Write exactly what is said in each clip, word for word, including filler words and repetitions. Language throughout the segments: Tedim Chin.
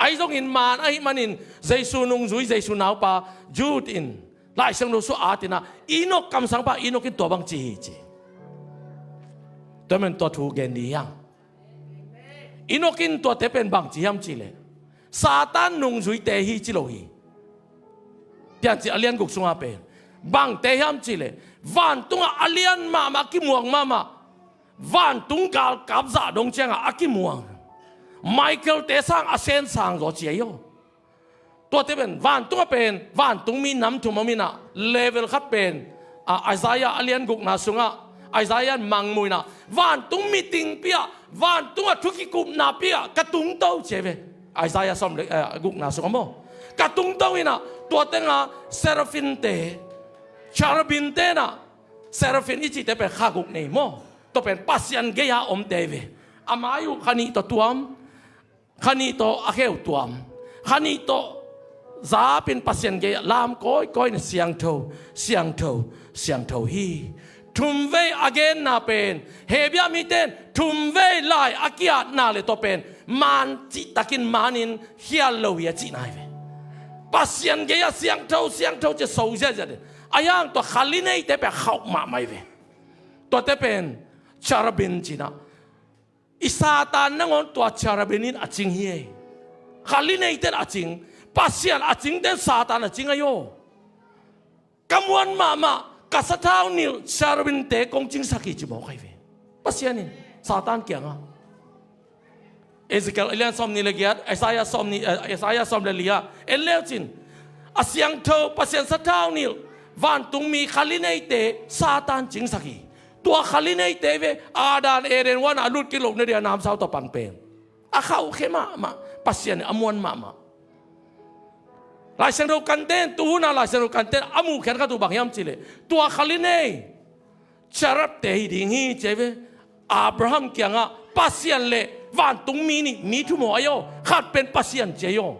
Ahi zongin man ahih manin Jesu nungzui, Jesu naupa Jude in Lai Siangtho sung ah a tinah Enoch kamsangpa Enoch in tua bang ci hi ci. Tua men tua thu gen dih hiang. Enoch in tuate pen bang ci hiam cihleh Satan nungzuite hi ci lo hi. Piancil a lian guk sungah pen bangte hiam cihleh vantungah a lian mahmah, a kimuang mahmah, vantung galkap zah dong ciangah a kimuang, Michael te sang a sen sang zaw ci ahi aw. Tuate pen vantungah pen vantungmi nam thum om inah, level khat pen a, Isaiah a lian gukna sungah Isaiah in mangmuh inah vantung meeting piah, vantungah thu kikupna piah ka tungto ci ahi ve. Isaiah sawm le, eh, gukna sungah maw, ka tungto inah tua tengah seraphim-te, cherubim-te inah, seraphim i cihte pen kha guk nei maw, tua pen Pasian gei-a omte ahi ve. A mai uh kha nih tawh tuam, kha nih tawh a kheu tuam, kha nih tawh zapin Pasian gei-ah lam kawikawi in siangtho, siangtho, siangtho hi. Thumvei a genna pen Hebrew mite in thumvei lai a ki-atna le tua pen man cihtakin manin khial lo hi a cihna hi ve. Pasian gei-ah siangtho, siangtho ci-a so ziahziah den. A hiang tua khali neite pen khauh mahmah hi ve. Tuate pen cherubim ci-inah, i Satan nangawn tua cherubim in a cing hi ei. Khali neite in a cing, Pasian a cingte in Satan a cing ahi aw. Ka muan mahmah, ka sathau nilh cherubim-te kong cingsak hi ci mawk ahi ve. Pasian in Satan kiangah. Ezekiel a lian sawm nih le giat, Isaiah sawm nih, eh, Isaiah sawm le li-ah en leucin, a siangtho Pasian sathau nilh vantungmi khali neite Satan cingsak hi. Tua khali neite ve, Adam Eden huan a lut kik loh nading a namsau tawh pang pen a khauhkhia mahmah, Pasian in a muan mahmah. Lai Siangtho kante in, tuhuna Lai Siangtho kante in a muh khiat khat uh bang hiam cihleh tua khali nei cherubte hi ding hi ci ahi ve. Abraham kiangah Pasian le vantungmi nih mi thum ahi aw, khat pen Pasian ci ahi aw.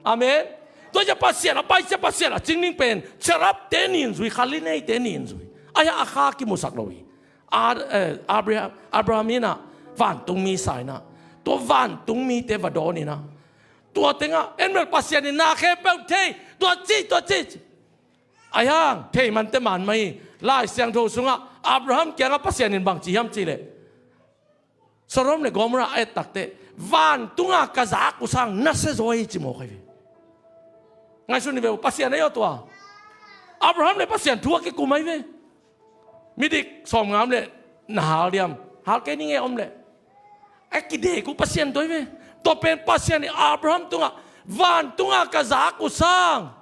Amen. Tua ciang Pasian a paisa, Pasian a cing ding pen cherubte nih in zui, khali neite nih in zui. A hiang a kha kimusak lo hi. A, eh, Abraham, Abraham inah vantungmi sa inah, tua vantungmite va dawn inah, tua tengah en bel Pasian in na khempeuh thei, tua ci, tua ci, ci. A hiang thei mante man mah hi. Lai Siangtho sungah Abraham kiangah Pasian in bang ci hiam cihleh, Sodom le Gomorrah a et takteh vantunga ka zak uh sang nasia zaw hi ci mawk ahi ve. Ngaihsun ni ve uh, Pasian ahi aw tua. Abraham le Pasian thu a kikum ahi ve. Midik sawmnga om leh na hal diam? Hal kei ning e, om leh. A kidek uh Pasian tua hi ve. Tua pen Pasian in Abraham tungah, vantunga ka zak uh sang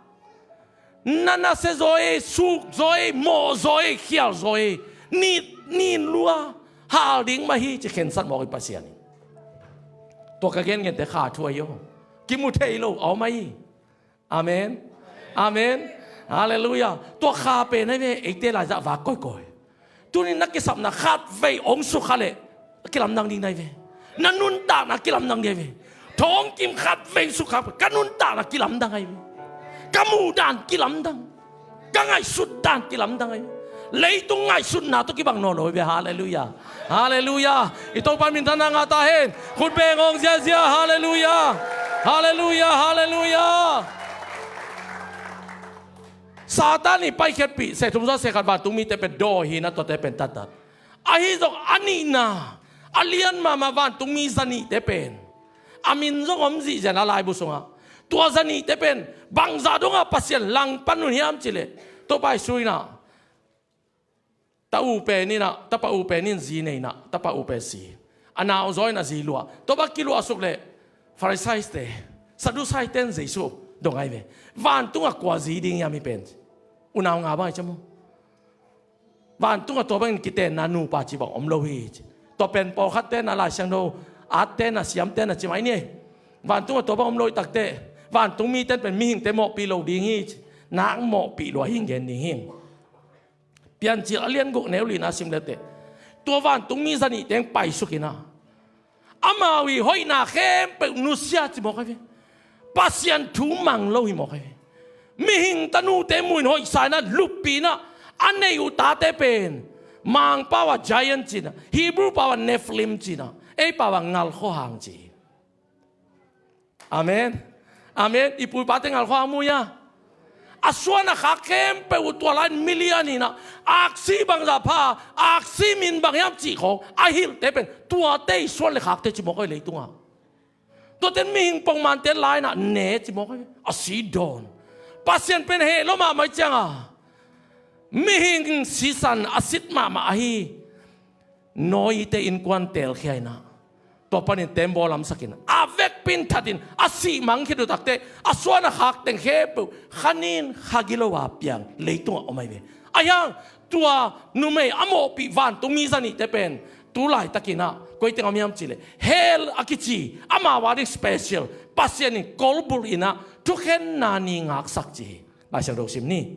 na nasia zaw ei, suk zaw ei, mawh zaw ei, khial zaw ei, nit, nit lua, hal ding mah hi ci khensat mawk hi Pasian in. Tua ka gengente kha thu ahi aw. Kimu thei lo a om ahi. Amen. Amen. Halleluiah. Tua kha pen ahi ve, eite laizah vak kawikawi. Tuni na kisapna khatvei hong sukha leh a kilamdang ding na hi ve. Na nuntakna kilamdang ding ahi ve. Thawngkim khatvei sukha, ka nuntakna kilamdang ahi ve. Ka muhdan kilamdang. Ka ngaihsutdan kilamdang ahi ve. Leitung ngaihsutna tawh kibang nawn lo hi ve. Halleluiah. Halleluiah. I Topa minthanna ngah ta hen. Khut beng hong ziazia. Halleluiah. Halleluiah. Halleluiah. Satan i paikhiatpih, se thum zaw se khat vantungmite pen dawi hi na, tuate pen tattat. Ahi zong a nihna, a lian mahmah vantungmi zanihte pen a min zong om zihziah a laibu sungah. Tua zanihte pen bangzah dongah Pasian langpan uh hiam cihleh, Topa i suina, ta u pen inah, tapa u pen in zi nei inah, tapa u pen si. A nau zaw in a zi luah. Tua bang kiluahsuk leh Pharisaite, Saddukaite in Jesu dong ahi ve. Vantungah kua zi ding hiam hih pen? Unau nga bang ahi ciam uh. Vantungah tua bangin kitenna nupa cih bang om lo hi ci. Tua pen pawlkhatte na Lai Siangtho atte na siamte na ci mai ni. Vantungah tua bang om lo hi takteh, vantungmite in pen mihingte mawhpih lo ding hi ci. Nak mawhpih lua hi gen ding hi. Piancil a lian guk neu lina sim leteh, tua vantungmi zanihte hong paisuk inah, amau i hoihna khempeuh nusia ci mawk ahi ve. Pasian thu mang lo hi mawk ahi ve. Mihing tanute muin hoihsa inah, luppih inah, a neih uh tate pen Mangpau ah giant ci inah, Hebrew pau ah Nephilim ci inah, ei pau ah ngalkhaw hang ci hi. Amen. Amen. I pu i pate ngal khua mu ia. A suan a khak khempeuh uh tua lai-in milian hi-in ah, aksi bangzah pha, aksi min bang hiam cih khawng a hilhte pen tuate i suan le khakte ci mawk hi leitungah. Tuate mihing pongmante lai-in ah ne ci mawk hi, a si dawn. Pasian pen heh lua mahmah hi ciangah, mihing sisan a sit mahmah ahi Noah-te innkuan teelkhia in ah, tua panin tembaw lamsak in, a vekpi-in that in a sih mang khit uh takteh, a suan a khak teng khempeuh kha nin kha gilo a piang leitungah om ahi ve. Ahi hang tua numei a mawhpih vantungmi za nihte pen tu laitakin ah koi teng om hiam cih leh, hell a kici amau a ding special, Pasian in kolbulh in ah thukhenna ni ngaksak ci hi. Lai Siangtho sim ni.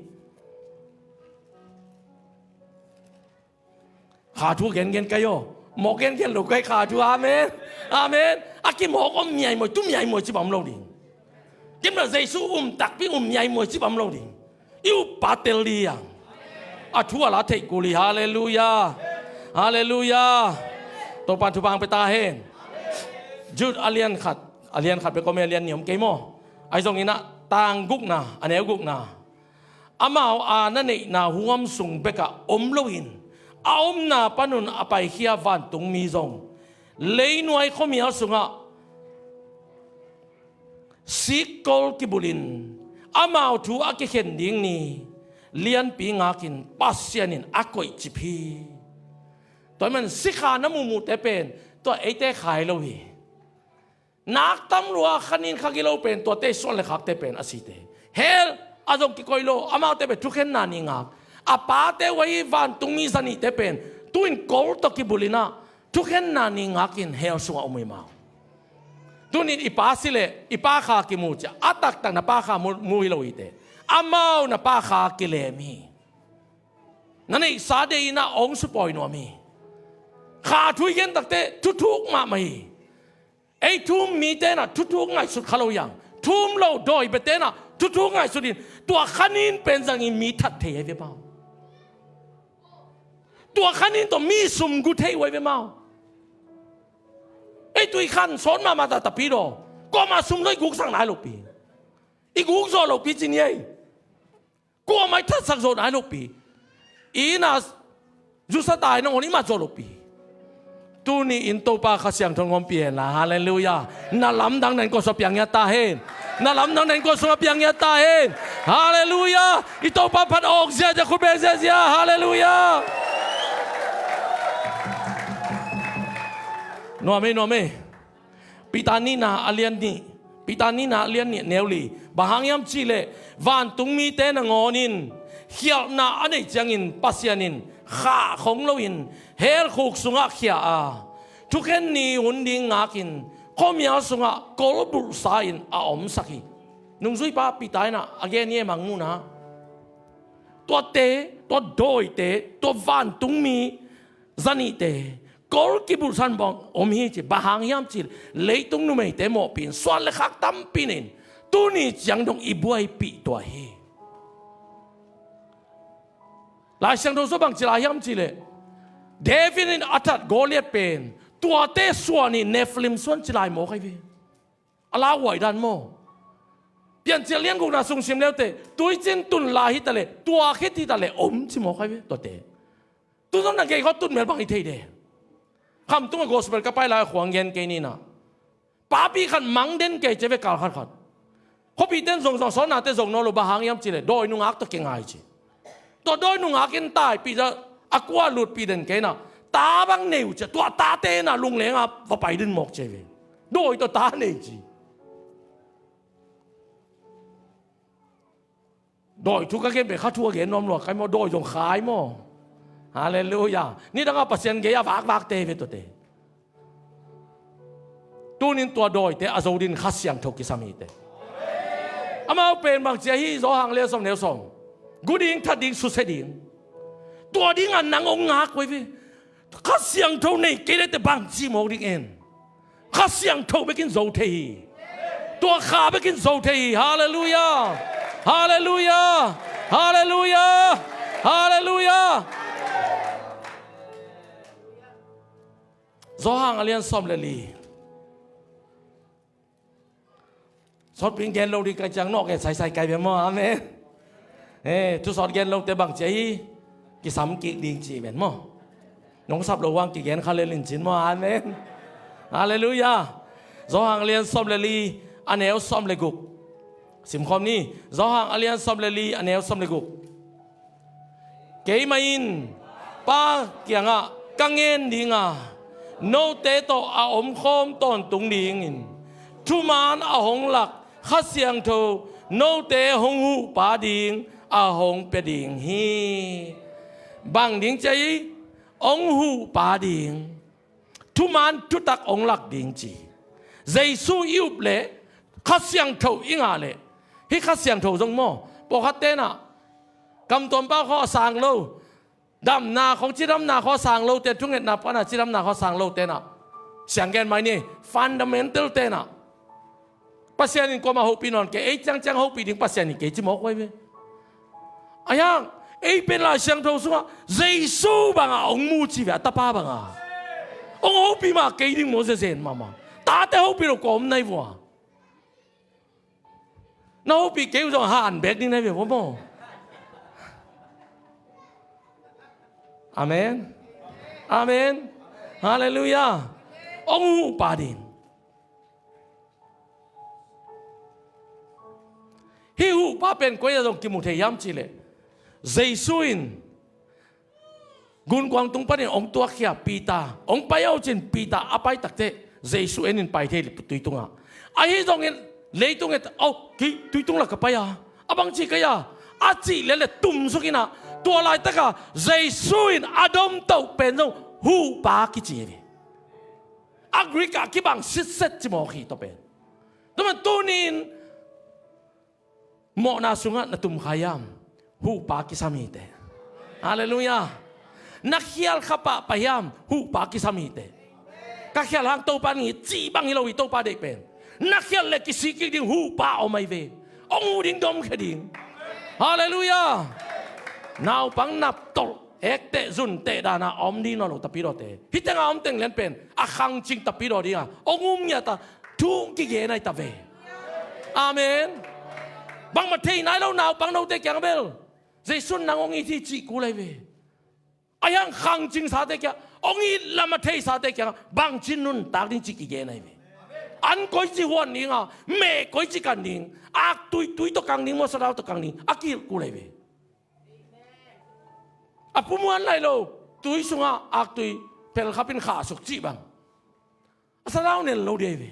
Kha thu gengen kai aw. Mawk gengen lo kai kha thu. Amen. Amen. A kimawk om miaimuai, tu miaimuai ci bang om lo ding. Kim lo Jesu um takpi um miaimuai ci bang om lo ding. I up pa tel ding. A thu a la theih kul hi. Halleluiah. Halleluiah. Topa'n thupha hong pia ta hen. Jude a lian khat, a lian khat bek om e, a lian nih om kei maw. Ahi zongin ah tang gukna, a neu gukna. Amau a na neihna huam sung bekah om loin, a omna panun a paikhia vantungmi zong, leinuai khuamial sungah sikkol kibulhin, amau thu a kikhen ding ni lianpi ngakin Pasian in a koihcip hi. Tua ahih manin sikha na muhmuhte pen tua eite khai lo hi. Nak tam lua kha nin kha gilo pen tuate suan le khakte pen a site. Hell a zong kikoih lo, amaute pen thukhenna ni ngak. A pate uh ahi vantungmi za nihte pen tu-in kol tawh kibulhin ah thukhenna ni ngakin hell sungah om uh hi mau. Tunin i pa si leh i pa kha kimu ciah, a taktak na pa kha mu, mu hi lo hi teh. Amau na pa kha kilem hi. Na neihsa deih in ah hong supawi nuam hi. Kha thu i gen takteh thuthuk mahmah hi. Ei thu-um mite in ah thuthuk ngaihsut kha lo hi hang. Thu-um lo dawi biate in ah thuthuk ngaihsut in, tua kha nin pen zangin mi that thei ahi ve maw. Tua kha nin tawh mi sum gu thei uh ahi ve maw. Ei tui khan sawt mahmah ta tapi daw. Kuamah sum lo i guksak nai lopi. I guk zawh lopi ci ni ei. Kuamah i thatsak zawh nai lopi. I inn ah zusa tai nangawn i mat zawh lopi. Tuni in Topa Kha Siangtho hong ompih hen la. Halleluiah. Na lamdang na innkuan sungah piang ngiat ta hen. Na lamdang na innkuan sungah piang ngiat ta hen. Halleluiah. I Topa phat awk ziazia, khut beng ziazia. Halleluiah. Nuam ei, nuam ei. Peter nihna a lian nih, Peter nihna a lian nih neu li. Bang hang hiam cihleh, vantungmite nangawn in khialhna a neih ciangin Pasian in khah khong loin hell khuk sungah khia a, thukhen ni hun ding ngakin khuamial sungah kolbulhsa in a omsak hi. Nungzuipa Peter in ah a gen hi e, mangmuhna. Tuate, tua dawite, tua vantungmi zanihte kol kibulhsa in bang om hi ci. Bang hang hiam cih, leitung numeite mawhpih in suan le khak tampi nei in, tuni ciang dong i buaipih tuah hi. Lai Siangtho sung bang ci lai hiam cihleh, David in a that Goliath pen tuate suan hi, Nephilim suan ci lai mawk ahi ve. A lauhuai dan maw. Piancil lian gukna sung sim leuteh, tuicin tun lai hitaleh, tua khit hitaleh om ci mawk ahi ve tuate. Tu zong na gei khawng tun mel bang i thei de. Khamtung a gospel ka pai lai a khuang gen kei ni in ah, papi khat mang den kei ci ve, kal khat khat. Khuapihte in zong zong, sawtnate zong nawn lo, bang hang hiam cihleh dawi nungak tawh kingai ci. Tua dawi nungak in taipih zah a kua lutpih den kei in ah, ta bang nei uh ci a, tua tate in ah lungleng a va pai den mawk ci ve. Dawi tawh ta nei ci. Dawi thu ka gen pen kha thu a gen nuam lua kai maw, dawi zong khai maw. Halleluiah. Nidang a Pasian gei a vakvakte hi ve tuate. Tunin tua dawite a zo dingin Kha Siangtho kisam hi teh. Amau pen bang ci a hi, Johan lian sawm neu sawm. Gu ding, that ding, susia ding. Tua ding a nang hong ngak uh hi ve. Kha Siangtho nei kei leh teh bang ci mawk ding en. Kha Siangtho bekin zo thei hi. Tua Kha bekin zo thei hi. Halleluiah. Halleluiah. Halleluiah. Halleluiah. Johan a lian sawm le li. Thotping gen lo ding kai ciang nawh gen saisai kai ve maw. Amen. Eh, thusawt gen lote bang ci a hi, kisam kik ding ci ven maw. Nong sap lo vang kigen kha lel in cin maw. Amen. Halleluiah. Johan a lian sawm le li, a neu sawm le guk. Simkhawm ni. Johan a lian sawm le li, a neu sawm le guk. Keimah in Pa kiangah ka ngen dinga, note tawh a omkhawm tawntung dingin thuman a hong lak Kha Siangtho note hong huhpa ding a hong pia ding hi. Bang ding ci a hi? Hong huhpa ding. Thuman thutak hong lak ding ci. Jesu i up leh, Kha Siangtho i ngah leh, hih Kha Siangtho zong maw, pawlkhat tenah kamtuam pau khaw a sang lo, damna khong, cidamna khaw a sang lo te, thungetna pana cidamna khaw a sang lo tenah, sianggen mai ni, fundamental tenah Pasian in kuamah hopih nawn kei, ei ciangciang hopih ding Pasian in kei ci mawk huai ve. Ahi hang ei pen Lai Siangtho sungah Jesu banga hong mu ci ve, a Tapa banga. Hong hopih mah kei ding maw, zezen mahmah. Tate hopih lo kawm nai vua. Na hopih kei uh zong han bek ding nai ve vua maw. Amen. Amen. Halleluiah. Hong huhpa ding. Hih huhpa pen koi ah zong kimu thei hiam cihleh, Jesu in gunkuang tung panin hong tuakkhia Peter, hong pai o cin Peter a pai takteh Jesu en in pai thei tui tungah. Ahi zongin leitung et, au, kei tui tung lak ka pai a, a bang ci kei a, a cih lele tum sukinah, tua laitaka Jesu in a domtoh pen zong huhpa kici hi. A Greek ah kibang sitset cimawk hi tua pen. Tua man tunin mawhna sungah na tum kha hiam? Huhpa kisam hi teh. Halleluiah. Na khial kha pahpah hiam? Huhpa kisam hi teh. Ka khial hang Topa ning hi cih bang hi lo hi Topa deih pen. Na khial le kisik kik ding huhpa om ahi ve. Hong uh ding domkhia ding. Halleluiah. Naupang naptolh, ekteh zunteh dana a om ding nawn lo tapidawte, hih tenga om teng lian pen a khangcing tapidawt dinga hong um ngiata thu hong kigen ahi ta ve. Amen. Bangmah thei nai lo naupang note kiang bel Jesu in nang hong it hi cih kul ahi ve. Ahi hang khangcingsate kiang, hong it lam a theisate kiangah bangci nuntak ding cih kigen ahi ve. An koici huan dinga, meh koici kan ding, aktui tui tawh kang ding, maw, sadau tawh kang ding a kihilh kul ahi ve. A pumuan lai lo, tui sungah aktui phelkhapin khahsuk cih bang. A sadau nel lo ding ahi ve.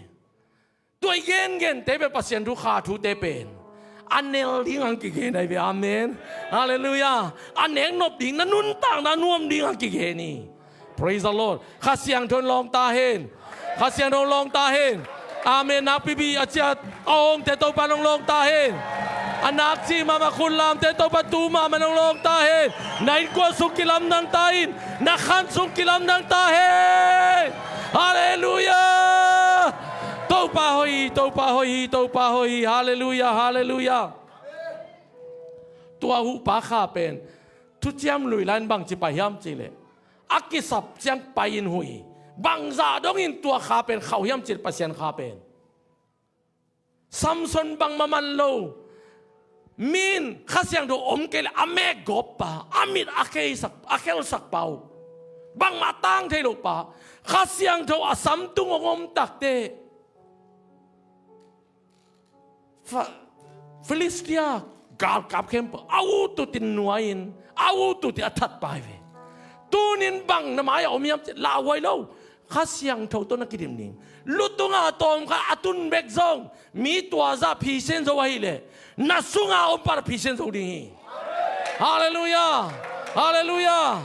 Tua i gengente bel Pasian thu kha thute pen a nel ding ang kigen ahi ve. Amen. Halleluiah. A neknop ding, na nuntakna nuam ding ang kigen hi. Praise the Lord. Kha Siangtho in lawng ta hen. Kha Siangtho in lawng ta hen. Amen. Nakpipi a ciat a awngte Topa in hong lawng ta hen. A nakci mahmah khutlamte Topa tu mahmah in hong lawng ta hen. Na innkuan sung kilamdang ta in. Na khan sung kilamdang ta hen. Halleluiah. Topa hoih hi, Topa hoih hi, Topa hoih hi. Halleluiah, halleluiah. Tua huhpa kha pen thuciam lui lai-in bangci pai hiam cihleh, a kisap ciang pai-in huh hi. Bangzah dongin tua kha pen khauh hiam cihleh, Pasian kha pen Samson bangmah man lo. Mi in Kha Siangtho om kei leh a mek gawp pa, a mit a kheisak, a khelsak pa uh, bangmah tang thei lo pa, Kha Siangtho a samtung hong om takteh Fa-, Filistia galkap khempeuh a ututin nuai-in, a ututin a that pa hi ve. Tunin bang na mai-ah om hiam cih lauhuai lo. Kha Siangtho tawh na kidim ding. Lutunga tawmkhat a tun bek zong mi tua zah phisen zo ahileh, na sunga om pa na phisen zo ding hi. Halleluiah. Halleluiah.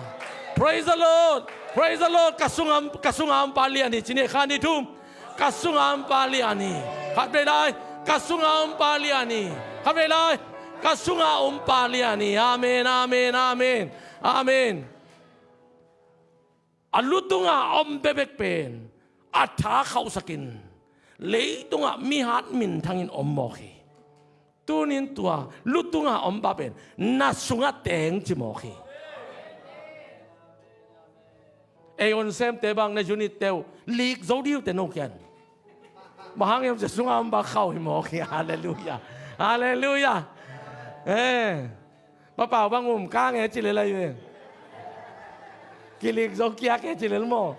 Praise the Lord. Praise the Lord. Ka sunga, ka sunga om pa lian hi ci ni, khat, nih, thum. Ka sunga om pa lian hi. Khat vei lai. Ka sunga om pa lian hi. Khat vei lai. Ka sunga om pa lian hi. Amen, amen, amen. Amen. A lutunga om bekbek pen a tha khauhsakin leitungah mihat minthangin om mawk hi. Tunin tua lutunga om pa pen na sungah teng ci mawk hi. Ei on semte bang na unit teuh lik zo diu te no kian. Bang hang hiam cih leh sungah om bang khauh hi mawk hi. Halleluiah. Halleluiah. Eh. Papau bang um kang e ci lel ahi ve. Kilik zo kiak e ci lel maw.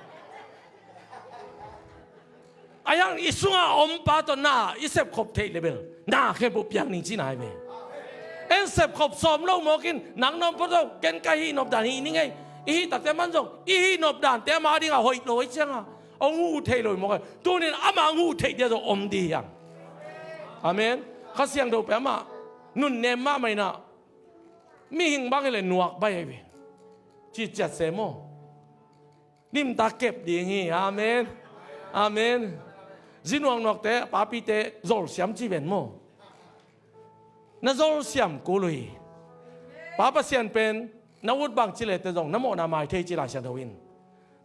Ahi hang i sungah om pa tawh na i sepkhop theih leh bel na khempeuh piang ning cihna ahi ve. En sepkhop sawm lo mawk in nang na om phot zong ken ka hih nopdan hih ning ei. I hih takte man zong i hih nopdante ama dingah hoih lo ahi ciangah hong huh thei lo hi mawk e. Tunin ama hong huh theih dia zong om dih hi hang. Amen. Kha Siangtho pen amah nunnem mahmah inah mihing bang hileh nuak baih ahi ve. Cih ciat se maw. Nimtak kep ding hi. Amen. Amen. Zi nuaknuakte, papite zolsiam ci ven maw. Na zolsiam kul uh hi. Pa Pasian pen na ut bang ci leh teh zong na mawhna mai thei ci Lai Siangtho in.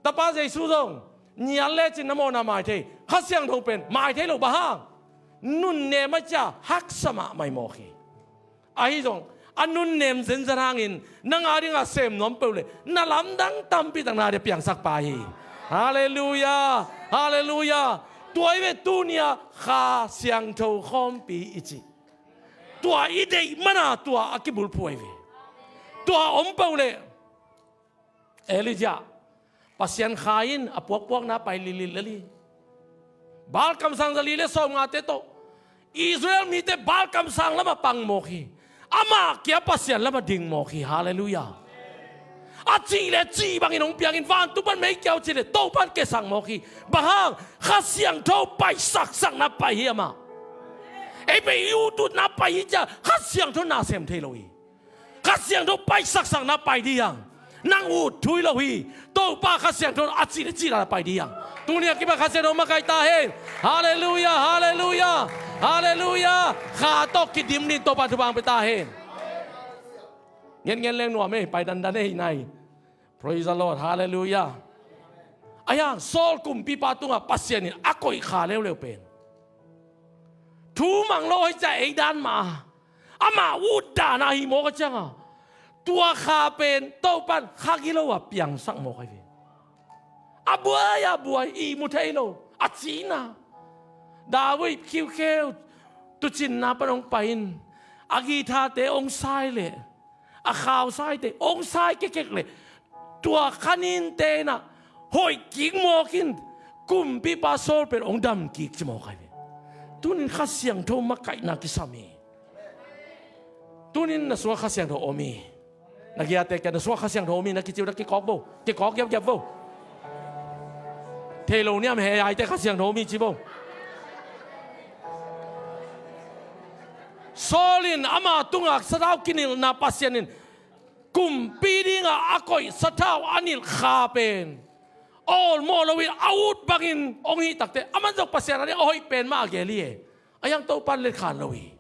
Tapa Jesu zong nial lecin na mawhna mai thei. Kha Siangtho pen mai thei lo bang hang. Nunnem a cia haksa mahmah hi mawk hi. Ahi zong a nunnem zenzen hangin nang a dingah sem nuam peuh leh na lamdang tampi tak na dia piangsak pa hi. Halleluiah. Halleluiah. Tua hi ve tuni-ah Kha Siangtho khawmpi i cih. Tua i deih mana tua a kibulphuh ahi ve. Tua om peuh leh Elijah Pasian Kha in a puakpuakna pai lilil lel hi. Baal kamsang zali le sawmngate tawh Israel mite Baal kamsang lamah pang mawk hi. Amah kia Pasian lamah ding mawk hi. Halleluiah. A cih le cih bangin hong piangin vantung pan mei kiau cih le Topan kesak mawk hi. Bang hang? Kha Siangtho paisaksakna pai hi amah. Ei pen i ututna pai hi cia Kha Siangtho na sem thei lo hi. Kha Siangtho paisaksakna pai dih hang. Nang ut thui lo hi. Topa Kha Siangtho a cih le cih la pai dih hang. Tuni a kipan Kha Siangtho makaih ta hen. Halleluiah. Halleluiah. Halleluiah. Kha tawh kidim ning Topa thupha pia ta hen. Ngen ngen leng nuam ei, pai dandan ei nai. Praise the Lord. Halleluiah. Ahi hang Saul kumpipa tungah Pasian in a koih kha leuleu pen thu mang lo hi cia ei dan mah a amah ut dan a hi mawk a ciangah tua kha pen Topan kha gilo a piangsak mawk ahi ve. A buai a buai ihmu thei lo a cihna. David khiukheu tucinna pan hong pai in a guitar-te hong sai leh a khausaite hong sai kekkek leh tua khaninte inah hoih kik mawk in kumpipa Saul pen hong dam kik ci mawk ahi ve. Tunin Kha Siangtho makaihna kisam hi. Tunin na sungah Kha Siangtho om hi. Na giate kia na sungah Kha Siangtho om hi na kici uh na kikawk bo. Kikawk giapgiap bo. Thei lo niam he aite Kha Siangtho om hi ci bo. Saul in ama tungah sathau kinilhna Pasian in kumpi dingah a koih sathau a nilh kha pen a awlmawh lo in a ut bangin hong hih takte a man zong Pasian a ding a hoih pen mah a gel hi e. Ahi hang Topan letkhan lo hi.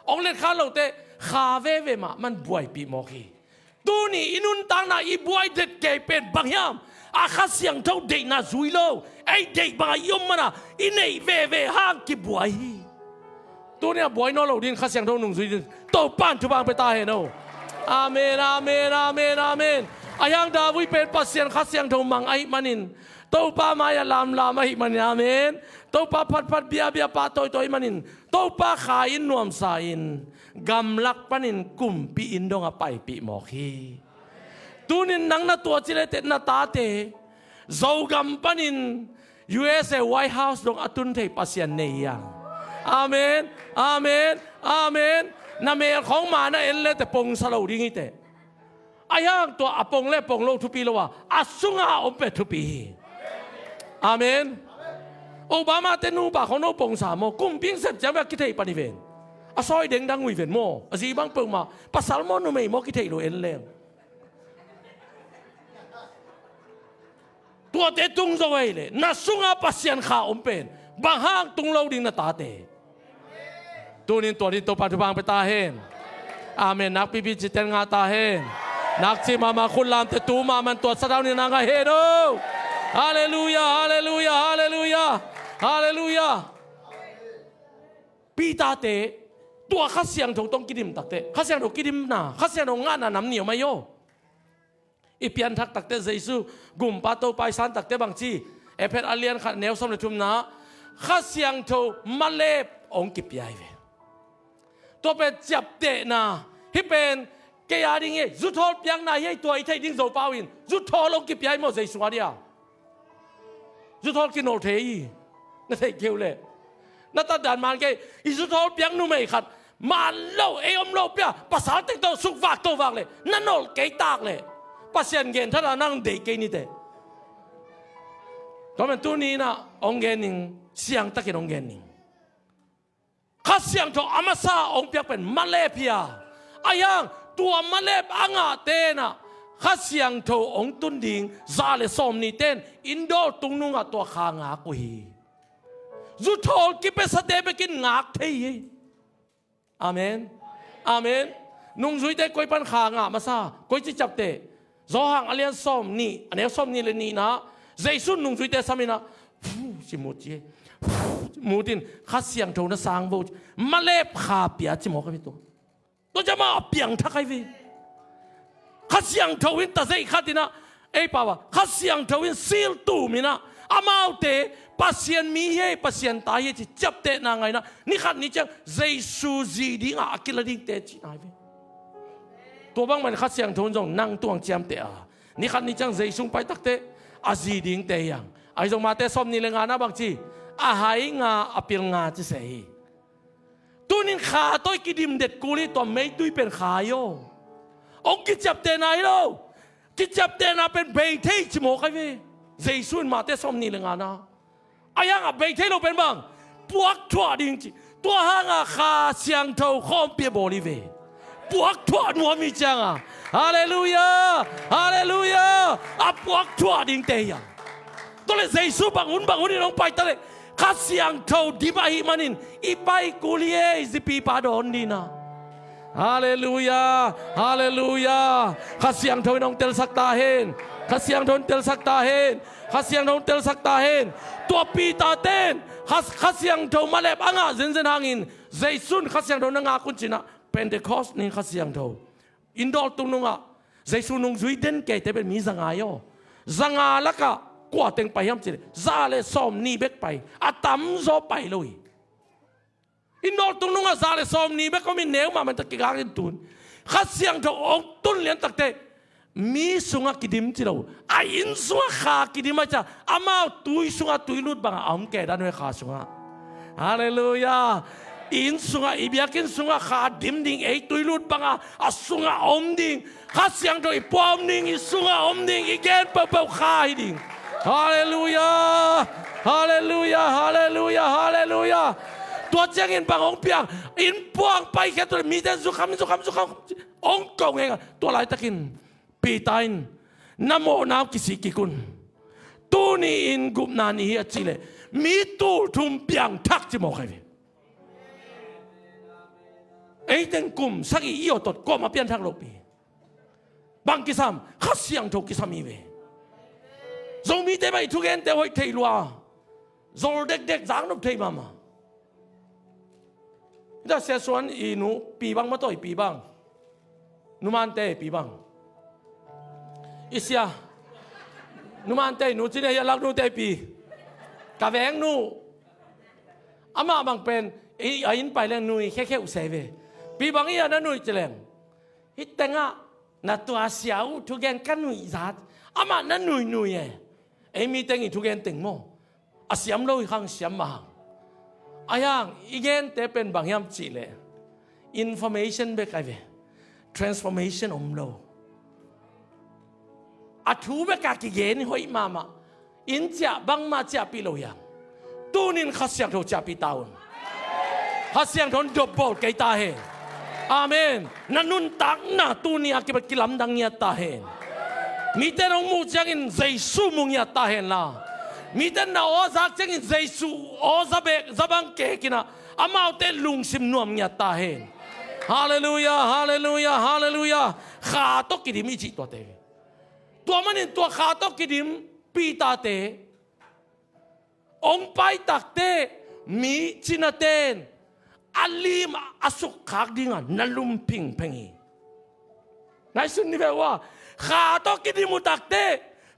Hong letkhan lote kha veve mah man buaipih mawk hi. Tuni i nuntakna i buai det kei pen bang hiam? A Kha Siangtho deihna zui lo ei deih bangah i om mana i neih veve hang kibuai hi. Tuni a buai nawn lo ding Kha Siangtho nungzui ding Topan thupha pia ta hen o. Amen, amen, amen, amen. Ahi hang David pen Pasian Kha Siangtho mang ahih manin Topa mai-ah lamlam ahih manin amen. Topa phatphat biabia pah tawitawi ahih manin Topa kha in nuamsa in gamlak panin kumpi inn dongah paipih mawk hi. Tunin nang na tuah ci leh teh na tate Zogam panin U S A White House dong a tun thei Pasian nei hi hang. Amen. Amen. Amen. Na mel khawng ma na en le teh pongsa lo ding hi teh. Ahi hang tua a pong le pong lo thupi lo a a sungah a om pen thupi hi. Amen. Obama te nupa khawng no pongsa maw kumpi inn sep ciang bek a kithei pan hi ven. A sawi dengdang uh hi ven maw a zi bang peuhmah pasal maw numei maw kithei lo en leng. Tuate tung zo ahih leh na sungah Pasian kha om pen bang hang tung lo ding na tate. Tunin tua ding Topa thupha pia ta hen. Amen. Nakpipi cihte ngah ta hen. Nakci mahmah khut lamte tu mahmah in tua sathau ni na ngah hen o. Halleluiah. Halleluiah. Halleluiah. Halleluiah. Peter-te tua Kha Siangtho tawh kidim takte Kha Siangtho kidimna Kha Siangtho ngahna nam ni om ahi aw. I pianthak takte Jesu gumpa Topa i san takte bangci Efesa a lian khat neu sawm le thumna Kha Siangtho malep hong kipia hi ve. Tua pen ciaptehna, hih pen kei a ding hi, zuthawl piakna hi, tua i theih ding Zopau in zuthawl hong kipia hi maw, Jesu a dia. Zuthawl kinolh thei hi. Na theih kei uh leh, na tatdan man kei. I zuthawl piak numei khat, man lo, ei om lo pia, pasal teng tawh sukvak tawh vak leh, na nolh kei tak leh, Pasian gen thadah nang deih kei ni teh. Tua man tuni inah hong gen ning, siangtakin hong gen ning. Kha Siangtho a masa hong piak pen malep hi a, ahi hang tua malep a ngahte inah Kha Siangtho hong tun ding za le sawmnihte in inn dawltung nungah tua kha ngak uh hi. Zuthawl kipiasate bekin ngak thei hi. Amen. Amen. Nungzuite koi pan kha ngah masa, koici ciapteh? Johan a lian sawmnih, a neu sawmnih le nihna, Jesu in nungzuite sam inah, "Phu," ci mut ci, "Phu," ci mut in, "Kha Siangtho na sang vo," ci. Malep kha pia ci mawk a hi tua. Tua ciang amah a piangthak ahi ve. Kha Siangtho in tazeih khat inah, ei pau a, Kha Siangtho in seal tum inah, amaute Pasian mi hi, Pasian ta hi ci ciaptehna ngaina, ni khat ni ciang Jesu zi dingah a kila dingte cihna hi ve. Tua bangmah in Kha Siangtho in zong nang tung ciamteh a, ni khat ni ciang Jesu hong pai takteh a zi dingte hi hang. Ahi zong Mate sawmnih le ngana bang ci, a hai nga, a pil nga ci se hi. Tunin kha tawh i kidim det kul hi, tua meitui pen kha hi aw. Hong kiciaptehna hi lo. Kiciaptehna pen bei thei ci mawk ahi ve. Jesu in Mate sawmnih le ngana, ahi hang a bei thei lo pen bang, puak thuah ding ci. Tua hanga Kha Siangtho khawmpi a bawl hi ve. Puak thuah nuam hi cianga, halleluiah, halleluiah, a puak thuah dingte hi a. Tua leh Jesu bang hun bang hun in hong pai ta leh, Kha Siangtho dim ahih manin i pai kul hi ei, zipipa dawn dina. Halleluiah, halleluiah. Kha Siangtho in hong telsak ta hen. Kha Siangtho in telsak ta hen. Kha Siangtho in telsak ta hen. Tua Peter ten Kha, Kha Siangtho malep a ngah zenzen hangin, Jesu in Kha Siangtho na ngak un cinah Pentecost ni Kha Siangtho. Inn dawltung nungah Jesu nungzui den keite pen mi zanga hi aw. Zanga lakah kua teng pai hiam cileh, za le sawmnih bek pai. A tamzaw pai lo hi. Inn dawltung nungah za le sawmnih bek om in neu mahmah in tak kigak in tun. Kha Siangtho hong tun lian takteh mi sungah kidim ci lo. A inn sungah kha kidim a ciah, amau tui sungah tui lut bangah a om kei dan ve, kha sungah. Halleluiah. Inn sungah, i biakinn sungah kha dim ding, ei tui lut bangah a sungah om ding. Kha Siangtho i pua om ding, i sungah om ding, i gen peuhpeuh kha hi ding. Halleluiah. Halleluiah. Halleluiah. Halleluiah. Tua ciangin bang hong piang, inn puang paikhia tua leh mite zukham, zukham, zukham hong ko ngeingai. Tua laitakin Peter in, na mawhna uh kisih kik un. Tuni in gupna ni hi a cihleh, mi tul thum piangthak ci mawk ahi ve. Ei teng kum sagih i awtot kuamah pianthak lopi. Bang kisam? Kha Siangtho kisam hi ve. Zomite bang i thugente hoih thei lua. Zol dekdek, zaknop thei mahmah. Hita Sia Suan i nu Pi Bang mataw, i Pi Bang. Numante i Pi Bang. I sia. Numante i nu cine hi a, laknute i Pi. Ka veng nu. Amah bang pen, i, a inn pai leng nui khekhe uh se ve. Pi Bang i a na nui ci leng, hih tengah na tua sia uh thugen ka nuih zat. Amah na nuinui e. Ei mi teng i thugen teng maw, a siam lo i khang siam mah hang. Ahi hang i gente pen bang hiam cihleh, information bek ahi ve. Transformation om lo. A thu bek a kigen hoih mahmah. Inn ciah bangmah ciahpih lo hiam? Tunin Kha Siangtho ciahpih ta un. Kha Siangtho in dopbawl kei ta hen. Amen. Na nuntakna tuni a kipat kilamdang ngiat ta hen. Mite nong muh ciangin Jesu muh ngiat ta hen la. Mite na aw zak ciangin Jesu aw za bek, za bang kekinah amaute lungsim nuam ngiat ta hen. Halleluiah, halleluiah, halleluiah. Kha tawh kidim i cih tuate. Tua manin tua kha tawh kidim Peter-te hong pai takteh mi cinate in a lim a sukkhak dingah na lum phingpheng hi. Ngaihsun ni ve ua, kha tawh kidim uh takteh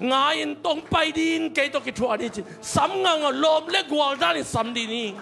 Ngai in tong pai ding, kei tawh kithuah ni ci. Sam ngangau, lawm le gual danin sam dih ni.